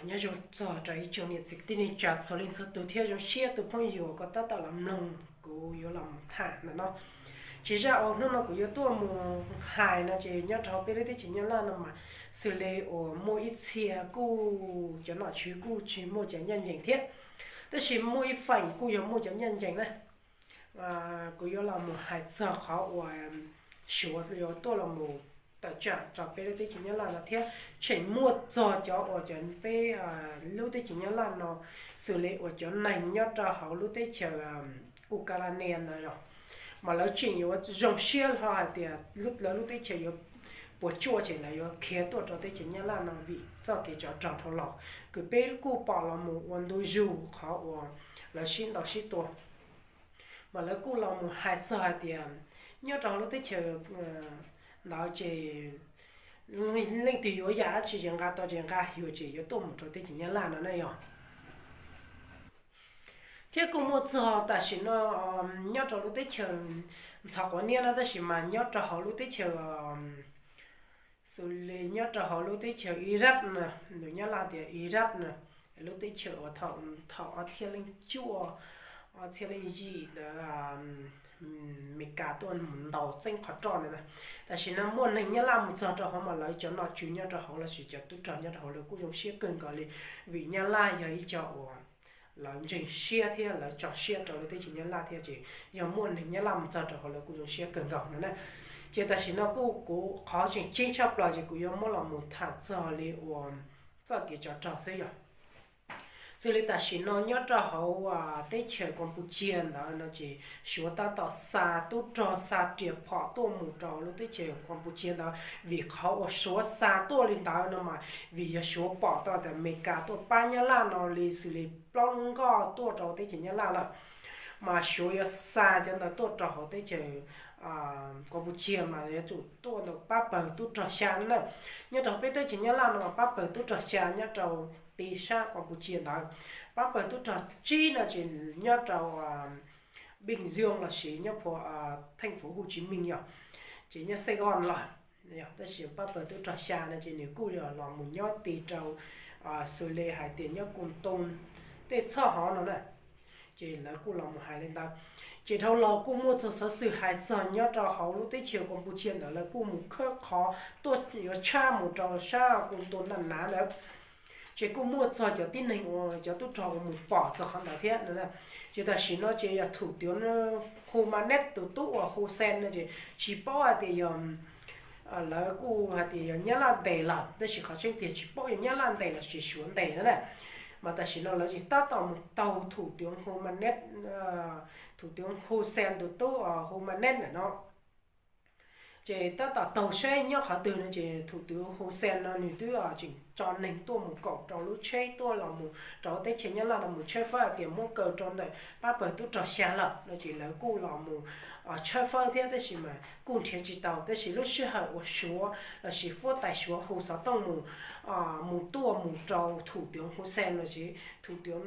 Nyob zoo txog rau ib tsoom niam txiv kwv tij neej tsa txhua leej txhua tus thiab zoo siab tus phooj ywg uas koj tab tom los mloog kuv yuav los mus tham ntawm no. Ces zaj uas hnub no kuv yuav tuaj mus hais no ces nyob rau hauv peb lub teb chaws Nyab Laj no mas xws li uas muaj ib txhia kuj cov nom tswv kuj tsis muaj cov ncaj ncees thiab, tab sis muaj ib feem kuj yog muaj cov ncaj ncees na. Kuv yuav los mus hais txog qhov uas Suav yuav tuaj los mus tawm tsam rau peb lub teb chaws Nyab Laj no thiab tseem muaj txog cov uas cov peb lub teb chaws Nyab Laj no xws li uas cov neeg nyob rau hauv lub teb chaws Ukraine ntawd los mas lawv tseem yuav zoo siab hlo hais tias lawv lub teb chaws yuav puas tsuaj ces lawv yuav khiav tuaj rau teb chaws Nyab Laj no vim txoj kev tsov rog dhau los. Kws peb kuj pom los mus ua ntu zus qhov uas lawv sib ntaus sib tua. Mas lawv kuj los mus hais txog hais tias nyob rau hauv lub teb chaws ntawd ces leej twg yuav yam dab tsi ces nqa tau ces nqa, yuav ces yuav tuaj mus rau teb chaws Nyab Laj no ne yog. Thiab kuj muaj txog tam sim no nyob rau lub teb chaws ntxhov quav niab no tab sis mas nyob rau hauv lub teb chaws xws li nyob rau hauv lub teb chaws Iraq na, nws Nyab Laj tias Iraq na, lub teb chaws uas thaum ob txhiab leej cuaj, ob txhiab leej yim ntawd Meskas tuaj mus ntaus txeeb qhov roj ntawd na. Tam sim no muaj neeg Nyab Laj mus txog rau hauv mas lawv cov nom tswv nyob rau hauv lossis cov tub rog nyob rau hauv lawv kuj zoo siab kawg nkaus li, vim Nyab Laj yog ib co uas lawv ntseeg siab thiab lawv tso siab rau lub teb chaws Nyab Laj thiab ces yog muaj neeg Nyab Laj mus txog rau hauv lawv kuj zoo siab kawg nkaus no na. Ces tam sim no kuj kuv qhov tseem ceeb tshaj plaws ces kuv yuav muab los mus tham txog li uas txoj kev tsov rog xwb yog. Xws li tam sim no nyob rau hauv teb chaws Kampuchia ntawd no ces Suav tab tom xa tub rog xa riam phom tuaj mus rau lub teb chaws Kampuchia ntawd. Vim qhov uas Suav xa tuaj li ntawd no mas vim yog Suav pom tau tias Meskas tuaj pab Nyab Laj no li xws li plaub lub nkoj tuaj rau teb chaws Nyab Laj lawm, mas Suav yuav xa cov ntawd tuaj rau hauv teb chaws Kampuchia mas yuav tsum tuaj ntawm pab pawg tub rog xya na. Nyob rau peb teb chaws Nyab Laj no mas pab pawg tub rog xya nyob rau ti sab Kampuchia ntawd. Pab pawg tub rog tsib no ces nyob rau Bình Dương lossis nyob phua theej fuv Hồ Chí Minh yog, ces nyob Sài Gòn lawm. Tab sis pab pawg tub rog xya no ces nws kuj yog los mus nyob ti rau xws li hais tias nyob Kon Tum tej txhob hov no na. Ces lawv kuj los mus hais li ntawd. Ces dhau los kuj muaj txog xov xwm hais txog nyob rau hauv lub teb chaws Kampuchia ntawd lawv kuj mus khawb qhov tuaj yuav tshaj mus rau sab Kon Tum Naj Nav ntawd. Ces kuj muaj txog cov tib neeg uas cov tub rog uas mus pom txog qhov ntawd thiab no. Ces tam sim no ces yog thum tiuv Hu Ma Net tus tub uas Hu Sen no ces tsis paub hais tias yog lawv kuj hais tias yog Nyab Laj ntes lawm, tab sis qhov tseeb tiag tsis paub yog Nyab Laj ntes los sis Suav ntes no na. Mas tam sim no lawv tseem tab tom mus taug thum tiuv Hu Ma Net, thum tiuv Hu Sen tus tub Hu Ma Net ntawm no. Ces tab tom taug saib nyob qhov twg no ces thum tiuv Hu Sen no nws twb tseem tso neeg tuaj mus kaum rau lub tsheb tuaj los mus rau teb chaws Nyab Laj los mus tshawb fawb hais tias muab kaw rau ntawm pab pawg tub rog xya lawm no ces lawv kuj los mus tshawb fawb thiab tab sis mas kuj nrhiav tsis tau. Tab sis lub sij hawm uas Suav lossis fuab tais Suav hu xov tooj mus, mus tuaj mus rau thum tiuv Hu Sen lossis thum tiuv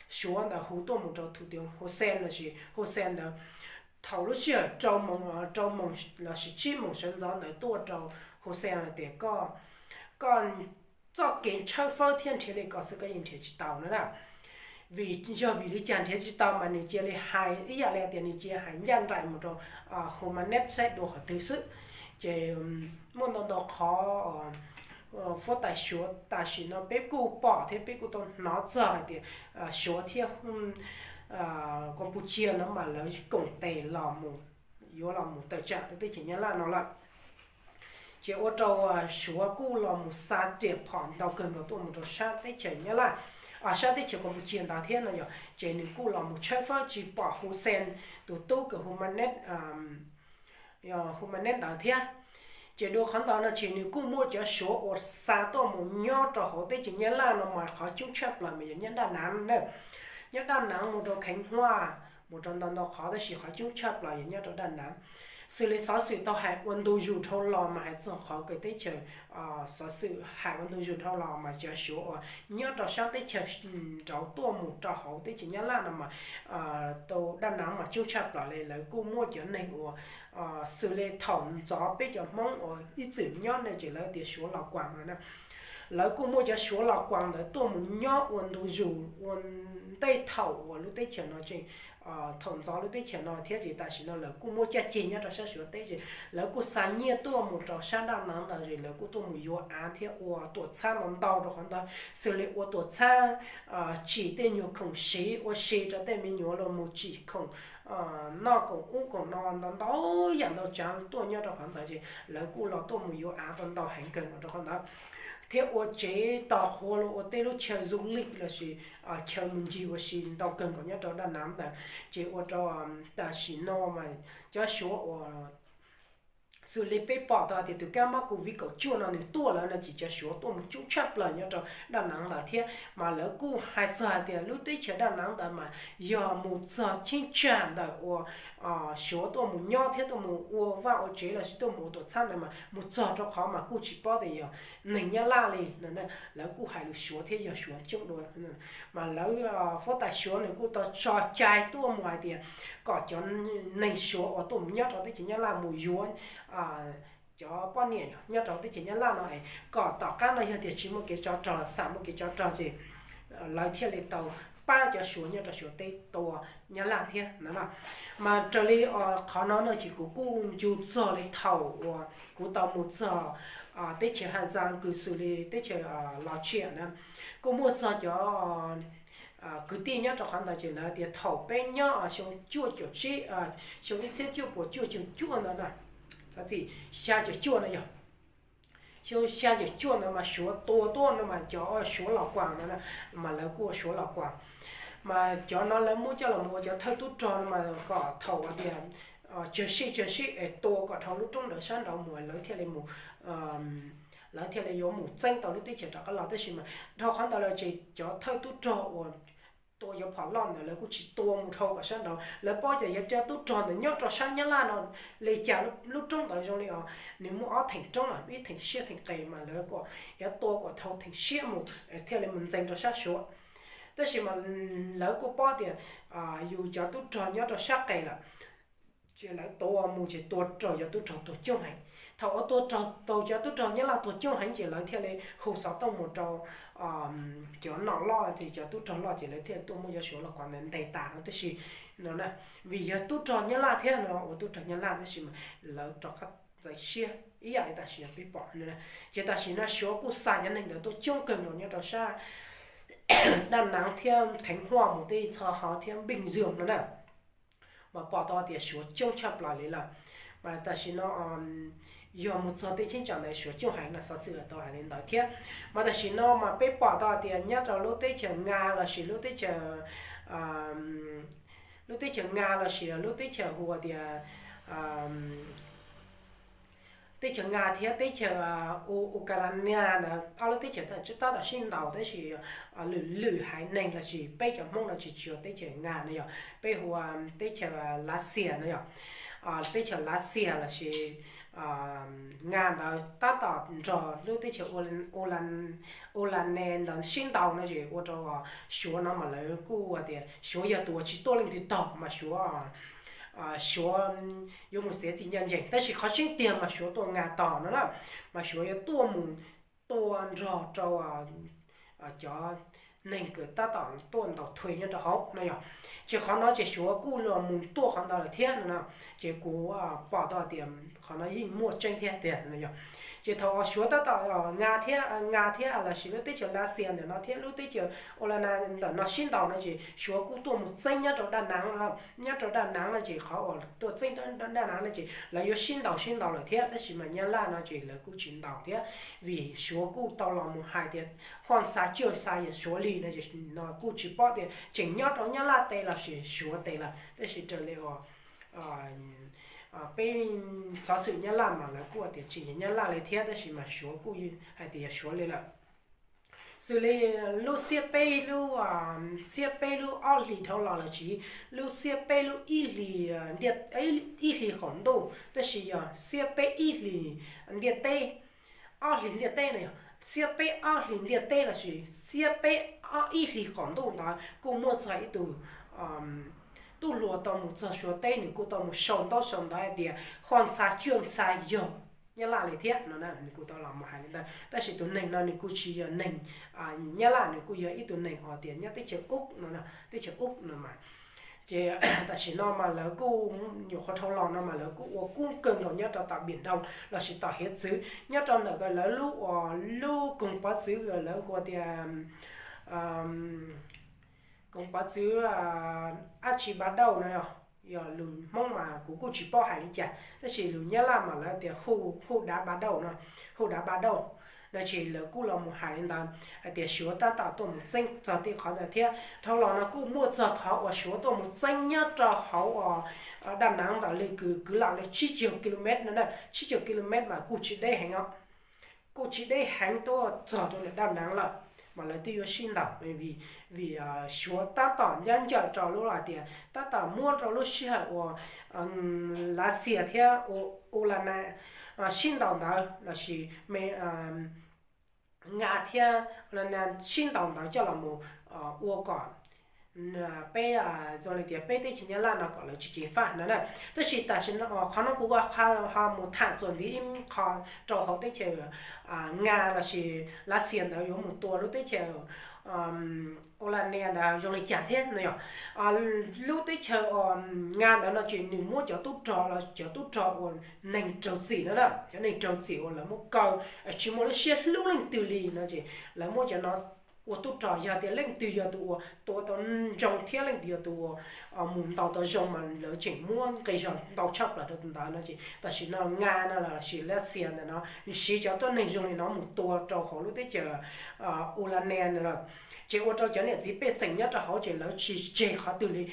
Suav ntawd hu tuaj mus rau thum tiuv Hu Sen lossis Hu Sen ntawd, thaum lub sij hawm rau moos, rau moos lossis tsib moos sawv ntxov ntawd tuaj rau Hu Sen hais tias koj, koj txoj kev tshawb fawb thiab nrhiav li ko xwb koj yeej nrhiav tsis tau no na. Vim yog vim li cas nrhiav tsis tau mas nws cia li hais ib yam li tias nws cia hais ncaj nraim mus rau Hu Ma Net saib dua qhov twg xwb. Ces muaj ntau ntau qhov fuab tais Suav tam sim no peb kuj pom thiab peb kuj tau hnov txog hais tias Suav thiab Kampuchia no mas lawv koom tes los mus, yuav los mus tawm tsam rau teb chaws Nyab Laj no lawm. Ces ua rau Suav kuj los mus xa riam phom ntau kawg nkaus tuaj mus rau sab teb chaws Nyab Laj, sab teb chaws Kampuchia ntawd thiab no yog ces nws kuj los mus tshawb fawb tsis pom Hu Sen tus tub kws Hu Ma Net, Hu Ma Net ntawd thiab. Ces dua qhov ntawd no ces nws kuj muaj cov Suav uas xa tuaj mus nyob rau hauv teb chaws Nyab Laj no mas qhov coob tshaj plaws mas yog nyob Daj Nav na, nyob Daj Nav mus rau Kheev Huaj, mus rau ntau ntau qhov tab sis qhov coob tshaj plaws yog nyob rau Daj Nav. Xws li xov xwm tau hais ua ntu zus dhau los mas hais txog qhov kws teb chaws, xov xwm hais ua ntu zus dhau los mas cov Suav uas nyob rau sab teb chaws nraud tuaj mus rau hauv teb chaws Nyab Laj no mas tau Daj Nav mas coob tshaj plaws li. Lawv kuj muaj cov neeg uas xws li thaum ntxov peb cov Hmoob uas ib txwm nyob ne ces lawv tias Suav los kuam no na. lawv kuj muaj cov Suav Los Kuas ntawd tuaj mus nyob ua ntu zus ua ntej thaum uas lub teb chaws no tseem, thaum ntxov lub teb chaws no thiab ces tam sim no lawv kuj muaj caj ceg nyob rau sab Suav teb ces lawv kuj xa nyiaj tuaj mus rau sab Daj Nav ntawd es lawv kuj tuaj mus yuav av thiab ua tuam txhab ntau ntau rau qhov ntawd xws li ua tuam txhab tsim tej nyuag khoom siv ua si rau tej me nyuam los mus tsim khoom noj khoom ub khoom no ntau ntau yam ntau tsav tuaj nyob rau qhov ntawd ces lawv kuj los tuaj mus yuav av tau ntau heev kawg los rau qhov ntawd thiab ua tsev tos qhuav los ua tej lub chaw du lịch lossis chaw mus ncig ua si ntau kawg nkaus nyob rau Daj Nav ntawd ces ua rau tam sim no mas cov Suav uas xws li peb pom tau hais tias tus kab mob Covid kaum cuaj no nws tuaj lawm no ces cov Suav tuaj mus coob tshaj plaws nyob rau Daj Nav ntawd thiab mas lawv kuj hais txog hais tias lub teb chaws Daj Nav ntawd mas yog mus txog cheeb tsam ntawm uas Suav tuaj mus nyob thiab tuaj mus ua vaj ua tsev lossis tuaj mus ua tuam txhab ntawd mas mus txog rau qhov mas kuj tsis paub tias yog neeg Nyab Laj li no. Lawv kuj hais lus Suav thiab yog Suav coob dua mas lawv huab tais Suav nws kuj tau tso cai tuaj mus hais tias kom cov neeg Suav uas tuaj mus nyob rau teb chaws Nyab Laj mus yuav cov poj niam nyob rau teb chaws Nyab Laj no es kom tom qab no yog tias tsis muaj kev tsov rog, xam muaj kev tsov rog ces lawv thiaj li tau pab cov Suav nyob rau Suav teb tua Nyab Laj thiab no na. Mas raws li qhov no no ces kuv kuj ncu txog li thaum uas kuv tau mus txog teb chaws Hà Giang kws xws li teb chaws Los Tshia na, kuj muaj txog cov kwv tij nyob rau qhov ntawd ces lawv tias thaum peb nyob xyoo cuaj caum tsib, xyoo ib txhiab cuaj puas cuaj caum cuaj ntawd na, xya caum cuaj no yog, xyoo xya caum cuaj ntawd mas Suav tua tuaj no mas cov Suav Los Kuas no na, mas lawv kuj ua Suav Los Kuas mas cov no lawv muab coj los mus ua cov thawj tub rog no mas kom thaum tias tsawg sij tsawg sij es tua kom dhau lub roob ntawd sab nraud mus lawv thiaj li mus lawv thiaj li yuav mus txeeb tau lub teb chaws rov qab los tab sis mas dhau qhov ntawd lawm ces cov thawj tub rog uas tua cov phom loj ntawd lawv kuj tsis tua mus dhau kom sab nraud, lawv paub tias yog cov tub rog ntawd nyob rau sab Nyab Laj no li cas lub roob ntawd zoo li os nws muaj ob theem roob los ib theem siab theem qes mas lawv kom yuav tua kom dhau theem siab mus thiaj li mus ntxeev rau sab Suav. Tab sis mas lawv kuj paub tias yus cov tub rog nyob rau sab qes lawm ces lawv tua mus ces tua raug cov tub rog tuag coob heev. Thaum uas tua raug tau cov tub rog Nyab Laj tuag coob heev ces lawv thiaj li hu xov tooj mus rau cov nom loj ces cov tub rog loj ces lawv thiaj tuaj muab cov Suav Los Kuas ntawd ntes tas no tab sis no na, vim yog tub rog Nyab Laj thiab no ua tub rog Nyab Laj tab sis mas lawv rov qab txaus siab ib yam li tam sim no peb pom no. Ces tam sim no Suav kuj xa cov neeg ntawd tuaj coob kawg nkaus nyob rau sab Daj Nav thiab Kheev Huaj mus tej txog hauv thiab Npeej Zuag no na. Mas pom tau tias Suav coob tshaj plaws li lawm. Mas tam sim no yog mus txog tej cheeb tsam ntawd Suav coob heev no xov xwm tau hais li ntawd thiab. Mas tam sim no mas peb pom tau tias nyob rau lub teb chaws Nga lossis lub teb chaws lub teb chaws Nga lossis lub teb chaws hu tias teb chaws Nga thiab teb chaws Ukraine ntawd ob lub teb chaws tab tom sib ntaus tab sis lwm lwm haiv neeg lossis peb cov Hmoob no tsis tsis yog teb chaws Nga no yog peb hu ua teb chaws Lav Xias no yog teb chaws Lav Xias lossis Nga ntawd tab tom nrog lub teb chaws Ulanes ntawd sib ntaus no ces ua rau Suav no mas lawv kuj tias Suav yog tus uas tsis tuaj leej twg tog mas Suav Suav yuav mus txiav txim ncaj ncees tab sis qhov tseeb tiag mas Suav tuaj Nga tog no na, mas Suav yuav tuaj mus tua nrog rau cov neeg kws tab tom tuaj ntaus thuê nyob rau hauv no yog. Ces qhov no ces Suav kuj los mus tuaj qhov ntawd lawm thiab no na. Ces kuv pom tau tias qhov no yeej muaj tseeb thiab tiag no yog. Ces thaum uas Suav tab tom Nga thiab Nga thiab lossis lub teb chaws Lav Xias ntawm no thiab lub teb chaws Ulanes ntawm no sib ntaus no ces Suav kuj tuaj mus txeeb nyob rau Daj Nav, nyob rau Daj Nav no ces qhov uas tuaj txeeb Daj Nav no ces lawv yuav sib ntaus sib ntaus lawm thiab tab sis mas Nyab Laj no ces lawv kuj tsis ntaus thiab vim Suav kuj tau los mus hais tias Hwaj Xas Cuaj Xas yog Suav li no ces no kuj tsis paub tias tseem nyob rau Nyab Laj tes lossis Suav tes lawm tab sis raws li uas peb xov xwm Nyab Laj mas lawv kuj tias tseem yog Nyab Laj li thiab tab sis mas Suav kuj hais tias yog Suav li lawm. Xws li lub xiab peb lub, xiab peb lub ob hlis dhau los lawm tsis, lub xiab peb lub ib hlis, ib hlis qaum ntuj tab sis yog xiab peb ib hlis ntiaj teb, ob hlis ntiaj teb no yog xiab peb ob hlis ntiaj teb lossis xiab peb ib hlis qaum ntuj ntawd kuj muaj txog ib tug tub hluas tau mus txog Suav teb nws kuj tau mus sau ntaub sau ntawv hais tias Hwaj Xas Cuaj Xas yog Nyab Laj li thiab no na. Nws kuj tau los mus hais li ntawd, tab sis tus neeg no nws kuj tsis yog neeg Nyab Laj, nws kuj yog ib tug neeg uas tias nyob teb chaws Ub no, teb chaws Ub no mas. Ces tam sim no mas lawv kuj, nyuam qhuav dhau los no mas lawv kuj ua kub kawg nkaus nyob rau tom Npiam Nroo lossis tom hiav txwv nyob rau ntawm lawv lub uas lub koog pov txwv lawv hu ua tias koog pov txwv dab tsi ba dauj no, yog lus Hmoob mas kuv kuj tsis paub hais li cas, tab sis lus Nyab Laj mas lawv tias hu dav ba dauj no, hu dav ba dauj no. Ces lawv kuj los mus hais li ntawd hais tias Suav tab tom tuaj mus txeeb txog tej qhov ntawd thiab. Dhau los no kuj muaj txog qhov uas Suav tuaj mus txeeb nyob rau hauv uas Daj Naav ntawm li kwv lam li tsib caug kilomev no na, tsib caug kilomev mas kuj tsis deb heev os, kuj tsis deb heev tuaj txog rau ntawm Daj Naav lawm, mas lawv twb yuav sib ntaus vim Suav tab tom ncaj ncaws rau lub hais tias tab tom muab rau lub sij hawm uas Lav Xias thiab Ulanees sib ntaus ntawd lossis Nga thiab Ulanees sib ntaus ntawd coj los mus ua kom peb, zoo li tias peb teb chaws Nyab Laj no kom lawv tsis ceev faj no na. Tab sis tam sim no qhov no kuv ho mus tham txuas ntxiv ib qho rau hauv teb chaws Nga lossis Lav Xias ntawd yuav mus tua lub teb chaws Ulanees ntawd zoo li cas thiab no yog lub teb chaws Nga ntawd no ces nws muab cov tub rog los cov tub rog uas neeg raug txim no na, cov neeg raug txim uas lawv muab kaw tsis muaj lub siab hlub leej twg li no ces lawv muab cov no ua tub rog. Yog tias leej twg yog tus uas tua tau zoo thiab leej twg yog tus uas mus ntaus tau zoo mas lawv tseem muab nqi zog ntau tshaj plaws rau tus ntawd no ces tam sim no Nga no lossis Lav Xias ntawm no nws siv cov tuab neeg zoo li no mus tua rau hauv lub teb chaws Ulanees ntawd lawm. Ces ua rau cov niam txiv pej xeem nyob rau hauv ces lawv tsis tseg qhov twg li.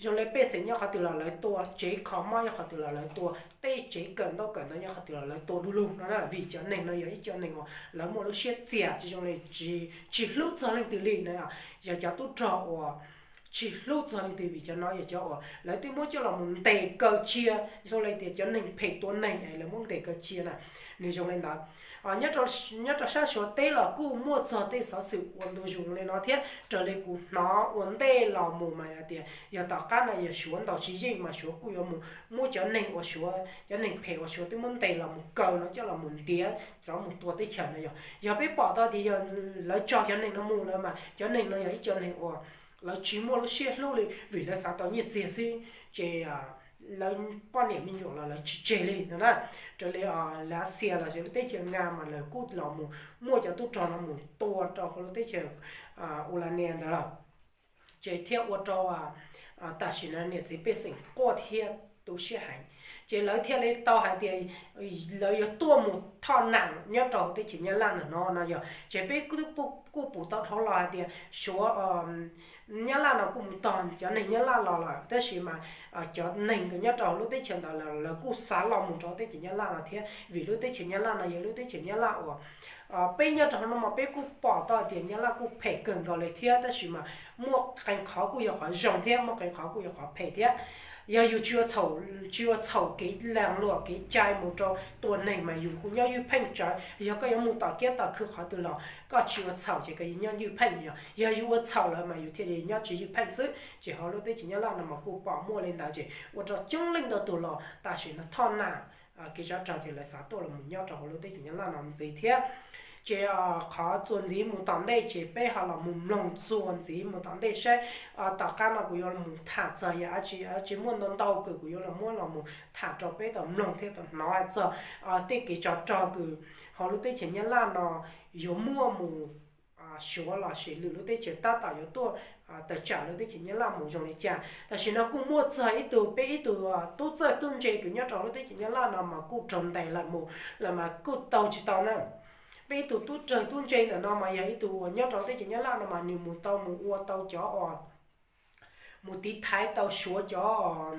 Zoo li pej xeem nyob qhov twg los lawv tua, tsev kho mob nyob qhov twg los lawv tua, tej tsev kawm ntaub kawm ntawv nyob qhov twg los lawv tua du lug no na. Vim cov neeg no yog ib cov neeg uas lawv muaj lub siab txias tsis zoo li, tsis hlub txog leej twg li no. Yog cov tub rog uas tsis hlub txog leej twg vim cov no yog cov uas lawv twb muab coj los mus ntes kaw cia, zoo li tias cov neeg phem tua neeg es lawv muab ntes kaw cia na. Nws zoo li ntawd. Nyob rau sab Suav teb los kuj muaj txog tej xov xwm ua ntu zus li no thiab. Raws li kuv hnov ua ntej los mus mas hais tias yog tom qab no yog Suav ntaus tsis yeej mas Suav kuj yuav mus muab cov neeg uas Suav, cov neeg phem uas Suav twb muab ntes los mus kaw no coj los mus ntiav coj mus tua teb chaws no. Yog, yog peb pom tau tias yog lawv tso cov neeg no mus lawm mas cov neeg no yog ib cov neeg uas lawv tsis muaj lub siab hlub li vim lawv xav tau nyiaj txiag xwb, ces lawv poj niam me nyuam los lawv tsis tseg li no na. Raws li Lav Xias los lub teb chaws Nga mas lawv kuj los mus muaj cov tub rog no mus tua rau hauv lub teb chaws Ulanees ntawd lawm. Ces thiaj ua rau tam sim no niam txiv pej xeem quaj thiab tu siab heev. Ces lawv thiaj li tau hais tias lawv yuav tuaj mus thoj nam nyob rau hauv teb chaws Nyab Laj ntawm no no yog. Ces peb kuj pum tau dhau los hais tias Suav, Nyab Laj no kuj mus tog cov neeg Nyab Laj los lawm, tab sis mas cov neeg uas nyob rau hauv lub teb chaws ntawd lawv kuj xav los mus rau teb chaws Nyab Laj no thiab, vim lub teb chaws Nyab Laj no yog lub teb chaws Nyab Laj uas peb nyob rau hauv no mas peb kuj pom tau tias Nyab Laj kuj phem kawg nkaus li thiab, tab sis mas muaj qee qhov kuj yog qhov zoo thiab muaj qee qhov kuj yog qhov phem thiab. Yog yus tsis ua txhaum, tsis ua txhaum kev lag luam kev cai mus rau tua neeg mas yus kuj nyob ywj pheej tsawv. Yog koj yuav mus tom kiab tom khw qhov twg los koj tsis ua txhaum ces koj yuav nyob ywj pheej. Yog, yog yus ua txhaum lawm mas yus thiaj li nyob tsis ywj pheej xwb. Ces hauv lub teb chaws Nyab Laj no mas kuj pom muaj li ntawd ces ua rau coob leej ntau tus los tam sim no thoj nam kev tsov rog ces lawv xav tuaj los mus nyob rau hauv lub teb chaws Nyab Laj no ntxiv thiab. Ces qhov txuas ntxiv mus tom ntej ces peb ho los mus mloog txuas ntxiv mus tom ntej saib. Tom qab no kuv yuav los mus tham txog yam dab tsi, dab tsi muaj ntau ntau kawg kuv yuav los muab los mus tham rau peb tau mloog thiab tau hnov txog tej kev tsov rog kws hauv lub teb chaws Nyab Laj no yuav muaj mus Suav los sis lwm lub teb chaws tab tom yuav tuaj tawm tsam lub teb chaws Nyab Laj mus zoo li cas. Tam sim no kuj muaj txog ib tug, peb ib tug tub txawj tub ntse kws nyob rau lub teb chaws Nyab Laj no mas kuj raug ntes lawm mus lawm mas kuj taug tsis tau na. Peb ib tug tub txawj tub ntse ntawm no mas yog ib tug uas nyob rau teb chaws Nyab Laj no mas nws mus tau mus ua tau cov uas mus tiv thaiv tau Suav cov,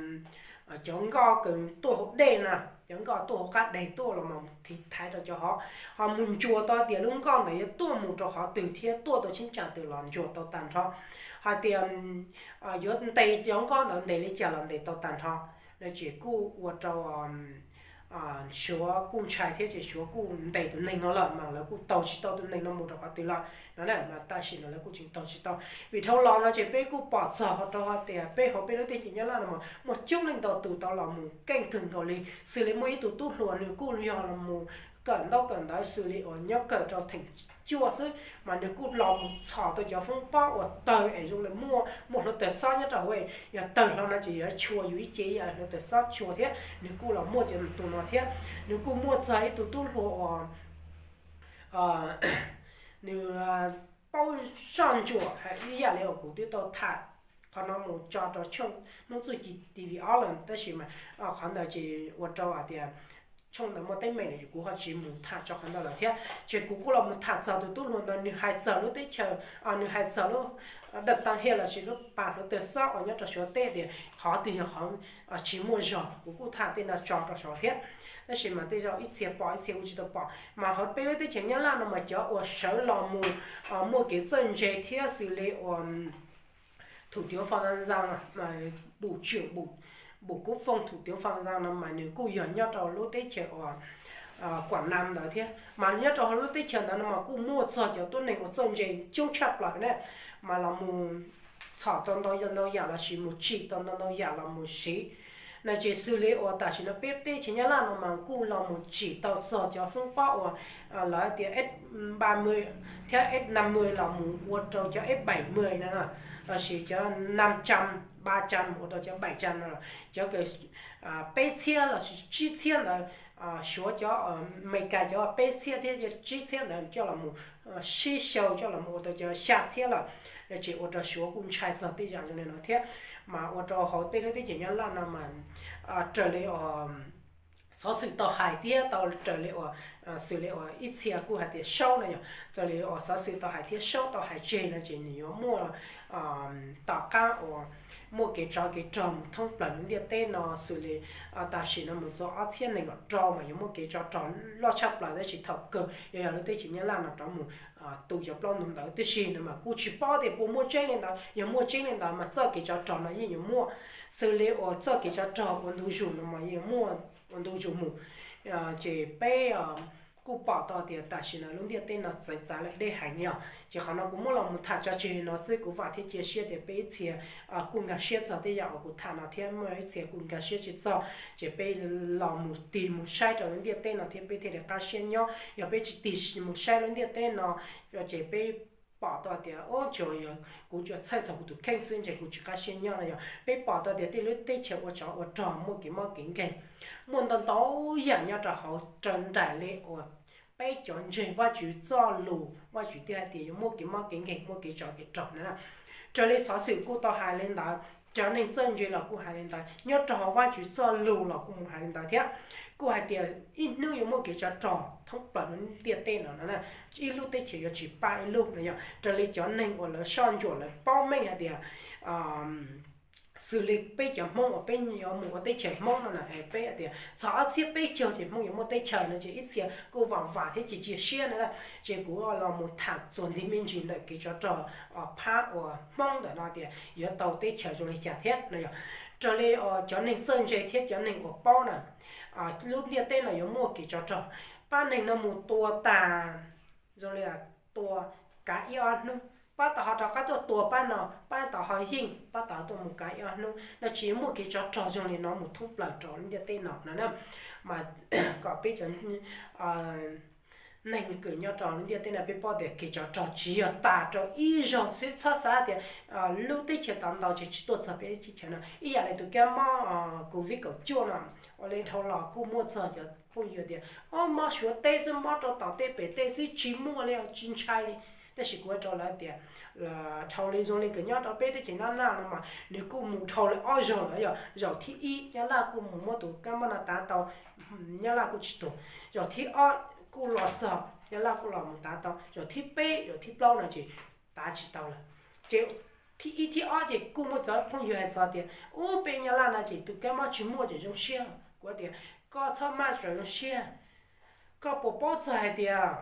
cov nkoj kws tuaj hauv dej na, cov nkoj tuaj hauv qab deg tuaj los mas tiv thaiv rau cov hov, ho mus ntsuas tau tias lub nkoj ntawd yuav tuaj mus rau qhov twg thiab tuaj tau cheeb tsam twg los ntsuas tau tag nrho. Hais tias yuav ntes cov nkoj ntawd ntes li cas los ntes tau tag nrho. No ces kuj ua rau Suav kuj ntshai thiab ces Suav kuj ntes tus neeg no lawm mas lawv kuj taug tsis tau tus neeg no mus rau qhov twg lawm no na. Mas tam sim no lawv kuj tseem taug tsis tau. Vim dhau los no ces peb kuj pom txog rau tias peb hauv peb lub teb chaws Nyab Laj no mas muaj coob leej ntau tus tau los mus keej kawg nkaus li, xws li muaj ib tug tub hluas nws kuj yog los mus kawm ntaub kawm ntawv xws li uas nyob kawm rau theem cuaj xwb mas nws kuj los mus txhom tau cov foob pob uas tawg es zoo li muaj muaj hluav taws xob nyob rau hauv, yog tawg hlo no ces yuav tshua yus ib ce ib yam hluav taws xob tshua thiab nws kuj los muaj cov tus no thiab. Nws kuj muaj txog ib tug tub hluas uas nws paub soj ntsuam hais ib yam li uas kuv twb tau tham qhov no mus tso rau tshooj Hmoob Txuj Ci T V ob lawm tab sis mas qhov ntawd ces ua rau hais tias tshooj ntawd muaj teeb meem lawm ces kuv ho tsis mus tham tso qhov ntawd lawm thiab. Ces kuv kuj los mus tham txog tus tub hluas ntawd, nws hais txog lub teb chaws, nws hais txog lub dawm tag hias los sis lub pas hluav taws xob uas nyob rau Suav teb tias qhov twg yog qhov tsis muaj zog, kuv kuj tham tej no tso rau saud thiab. Tab sis mas tej zaum ib txhia pom ib txhia kuj tsis tau pom mas hauv peb lub teb chaws Nyab Laj no mas cov uas sawv los mus muaj kev txawj ntse thiab xws li uas thủ tướng Phạm Văn Dăng, bộ trưởng bộ, bộ quốc phòng thủ tướng Phạm Văn Dăng no mas nws kuj yog nyob rau lub teb chaws uas Quảng Nam ntawd thiab. Mas nyob rau hauv lub teb chaws ntawd no mas kuj muaj txog cov tuab neeg uas txawj ntse coob tshaj plaws na, mas los mus txhom tau ntau ntau yam los sis mus tsim tau ntau ntau yam los mus siv no ces xws li uas tam sim no peb teb chaws Nyab Laj no mas kuj los mus tsim tau txog cov foob pob uas lawv tias F ba mươi thiab F năm mươi los mus ua rau cov F bảy mươi no los sis cov năm trăm, ba trăm ua rau cov bảy trăm no, cov peb txhiab los sis tsib txhiab ntawd, Suav cov, Amelikas cov peb txhiab thiab cov tsib txhiab ntawd coj los mus sib xyaw coj los mus ua tau cov xya txhiab lawm no ces ua rau Suav kuj ntshai txog tej yam zoo li no thiab. Mas ua rau hauv peb lub teb chaws Nyab Laj no mas raws li xov xwm tau hais thiab tau raws li uas xws li uas ib txhia kuj hais tias Saub no yog raws li uas xov xwm tau hais thiab Saub tau hais tseg no ces nws yuav muaj tom qab uas muaj kev tsov kev rog mus thoob plaws lub ntiaj teb no xws li tam sim no mus txog ob txhiab nees nkaum rau mas yuav muaj kev tsov rog loj tshaj plaws tab sis thaum kawg yog yog lub teb chaws Nyab Laj no rov mus tu cov plaub ntug ntawd tib si no mas kuj tsis paub tias puas muaj tseeb li ntawd. Yog muaj tseeb li ntawd mas txoj kev tsov rog no yeej yuav muaj, xws li uas txoj kev tsov rog ua ntu zus no mas yeej yuav muaj ua ntu zus mus. Ces peb kuj pom tau tias tam sim no lub ntiaj teb no txawv txav lawm deb heev yog ces qhov no kuv muab los mus tham tso tseg no xwb. Kuv vam thiab cia siab tias peb ib txhia kuj nkag siab txog tej yam uas kuv tham no thiab muaj ib txhia kuj nkag siab tsis txog ces peb los mus tig mus saib rau lub ntiaj teb no thiab peb thiaj li qab siab nyob. Yog peb tsis tig mus saib lub ntiaj teb no ces peb pom tau tias o tsuas yog kuv tsuas txhawj txog kuv tus kheej xwb ntshe kuv tsis qab siab nyob no yog peb pom tau tias tej lub teb chaws ua tsov ua rog muaj kev mob kev nkeeg, muaj ntau ntau yam nyob rau hauv raws nraim li uas peb cov ntseeg Vajtswv txoj lus Vajtswv thiaj hais tias yuav muaj kev mob kev nkeeg muaj kev tsov kev rog na. Raws li xov xwm kuj tau hais li ntawd, cov neeg txawj ntse los kuj hais li ntawd, nyob rau hauv Vajtswv txoj lus los kuj mus hais li ntawd thiab. Kuj hais tias ib hnub yuav muaj kev tsov rog thoob plaws lub ntiaj teb no na, ib lub teb chaws yuav tsis pab ib lub no yog raws li cov neeg uas lawv soj ntsuam lawv paub meej hais tias xws li peb cov Hmoob uas peb yuav mus ua teb chaws Hmoob no na, peb hais tias txog ob txhiab peb caug ces Hmoob yuav muaj teb chaws no ces ib txhia kuj vam vam thiab cia cia siab na. Ces kuv los mus tham txuas ntxiv me ntsis ntawm kev tsov rog phab uas Hmoob ntawm no tias yuav tau teb chaws zoo li cas thiab no yog raws li cov neeg txawj ntse thiab cov neeg uas paub na, lub ntiaj teb no yuav muaj kev tsov rog, pab neeg no mus tua tas zoo li tua kav ib ob hnub, pab tau ho rov qab tuaj tua pab no, pab tau ho yeej, pab tau tuaj mus kav ib ob hnub no ces yuav muaj kev tsov rog zoo li no mus thoob plaws rau lub ntiaj teb no no na. Mas kom peb cov neeg kws nyob rau lub ntiaj teb no peb paub tias kev tsov rog tsis yog tas rau ib zaug xwb, txhob xav tias lub teb chaws tau ntau ces tsis tuaj txog peb teb chaws no. Ib yam li tus kab mob Covid kaum cuaj no, ua li dhau los kuj muaj txog cov phooj ywg tias o mob Suav teb xwb, mob rau tom tej pem tej xwb tsis muaj li tsis ntshai li. Tab sis kuv hais rau lawv tias dhau li zoo li kws nyob rau peb teb chaws Nyab Laj no mas nws kuj mus dhau li ob zaug lawm, yog zaum thib ib Nyab Laj kuj mus muab tus kab mob no tav tau, Nyab Laj kuj tsis tuag. Zaum thib ob kuj los txog Nyab Laj kuj los mus tav tau, zaum thib peb zaum thib plaub no ces tav tsis tau lawm. Ces thib ib thib ob ces kuj muaj cov phooj ywg hais txog tias ub peb Nyab Laj no ces tus kab mob tsis muaj ces zoo siab. Kuv tias koj txhob maj zoo siab, koj puas paub txog hais tias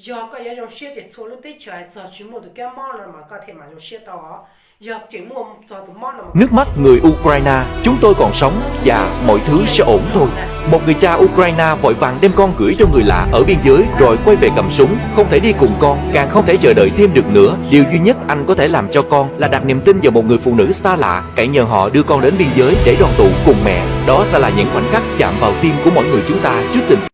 yog koj yuav zoo siab ces txhua lub teb chaws hais txog tsis muaj tus kab mob no mas koj thiaj mam zoo siab tau os. Nước mắt người Ukraine, chúng tôi còn sống và mọi thứ sẽ ổn thôi. Một người cha Ukraine vội vàng đem con gửi cho người lạ ở biên giới rồi quay về cầm súng, không thể đi cùng con, càng không thể chờ đợi thêm được nữa. Điều duy nhất anh có thể làm cho con là đặt niềm tin vào một người phụ nữ xa lạ, cậy nhờ họ đưa con đến biên giới để đoàn tụ cùng mẹ. Đó sẽ là những khoảnh khắc chạm vào tim của mỗi người chúng ta trước tình